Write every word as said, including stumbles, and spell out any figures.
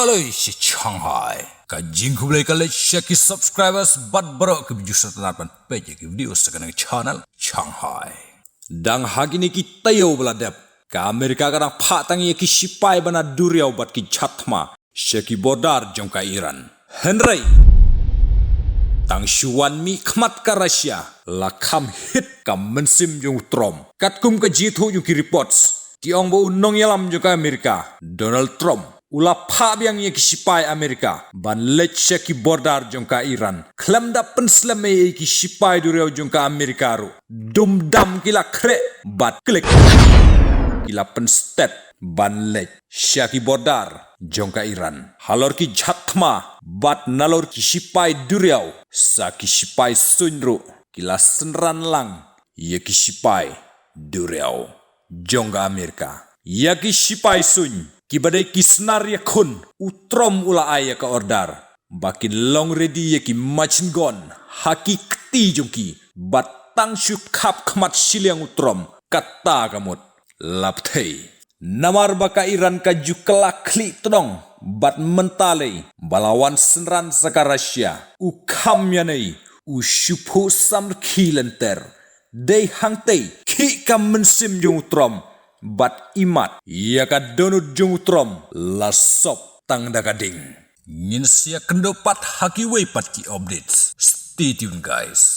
Loi sha Shanghai. Ka jingkhublei ka leit sha ki subscribers bad baroh ki ba ju sngewtynnat ban peit ïa ki video sha kane ka channel Shanghai. Dang ha kine ki taïew ba la dep, ka Amerika ka dang phah tang ïa ki shipai ba na duriaw bad ki jhat thma sha ki border jong ka Iran. Hynrei tang shu wan mih khmat ka Russia la kham hit ka mynsiem jong u Trump. Katkum ka jingïathuh jong ki reports, ki ong ba u nongïalam jong ka Amerika, Donald Trump, u la phah biang ïa ki shipai Amerika ban leit sha ki border jong ka Iran. Khlem da pynslem ei ei ki shipai duriaw jong ka Amerika ruh, dum dam ki la khreh bad klik, ki la pynstet ban leit sha ki border jong ka Iran. Halor ki jhat thma bad nalor ki shipai duriaw, sa ki shipai suiñ ruh ki la synran lang ïa ki shipai duriaw jong ka Amerika. Ïa ki shipai suiñ, ki ba dei ki snar ïakhun u Trump u la ai ïa ka order ba kin long ready ïa ki machine gun ha ki kti jong ki, bad tang shu khap khmat shiliang u Trump, kata ka mut la pyrthei. Namar ba ka Iran ka ju kylla khlieh tnong, bad mynta lei ba la wan synran sa ka Russia, u kham ïanei u shu phuh samrkhie lynter. Dei hangtei khih ka mynsiem jong u Trump, bad imat ïa ka dohnud jong u Trump la sop tang da ka ding. Ngin sa ïakynduh pat ha kiwei pat ki updates. Stay tuned, guys.